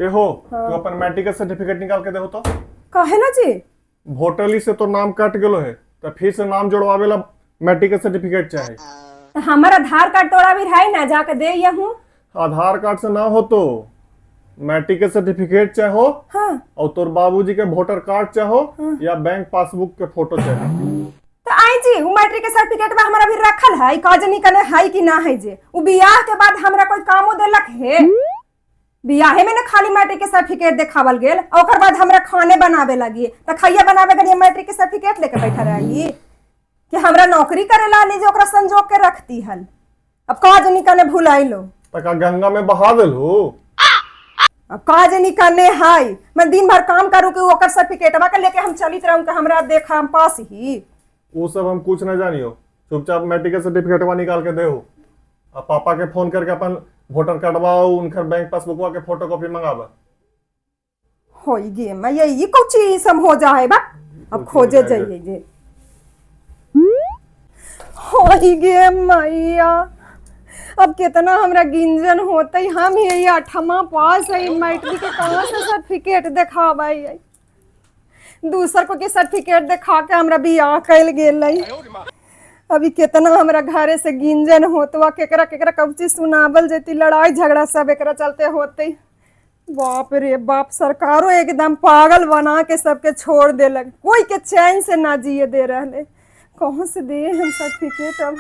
ए हो, तू अपन मैट्रिक के सर्टिफिकेट निकाल के देहो तो। काहे ना जी? वोटर लिस्ट से तो नाम कट गेलो है, तो फिर से नाम जोड़वावे ला मैट्रिक के सर्टिफिकेट चाहे। तो हमारा आधार कार्ड तोड़ा भी है ना, जाके दे हूँ। आधार कार्ड से ना हो तो मैट्रिक के सर्टिफिकेट चाहो। और तोर बाबूजी के वोटर कार्ड चाहो या बैंक पासबुक के फोटो चाहे। तो आई जी, उ मैट्रिक के सर्टिफिकेट बा हमरा भी रखल है, का जनी कने है कि ना है जे। उ बियाह के बाद हमरा कोई कामो देलक है? बियाहे में ना खाली मैट्रिक के सर्टिफिकेट देखावल गेल और ओकर बाद हमरा खाने बनावे लगी, तो खैया बनावे के लिए मैट्रिक के सर्टिफिकेट लेके बैठा रही कि हमरा नौकरी करे ला ली जे ओकरा संजोग के रखती हल। अब का जनी कने भुलाई लो। तका गंगा में बहा देलहू? अब का जनी कने है, मैं दिन भर काम करू कि ओकर सर्टिफिकेटवा के लेके हम चलित रहूं कि हमरा देखा हम पास ही। वो सब हम कुछ ना जानियो, चुपचाप मैट्रिक के सर्टिफिकेटवा निकाल के देहो आ पापा के फोन करके अपन वोटर कार्डवा और उनकर बैंक पासबुकवा के फोटो कॉपी मंगावा। होई गे मैं, यही कुछ ही सब हो जाए बा, अब खोजे जाइए जे। होई गे मैया, अब कितना हमरा गिंजन होते। हम यही आठमा पास है, मैट्रिक के कहाँ से सर्टिफिकेट देखाबै? दूसर को के सर्टिफिकेट देखा के हमरा बियाह कैल गेल। अभी कितना हमरा घरे से गिंजन होतवा, केकरा केकरा कब चीज सुनावल जैती। लड़ाई झगड़ा सब एकरा चलते होते। बाप रे बाप, सरकारो एकदम पागल बना के सबके छोड़ देलक, कोई के चैन से ना जिए दे रहले। कहाँ से दिए हम सर्टिफिकेट अब?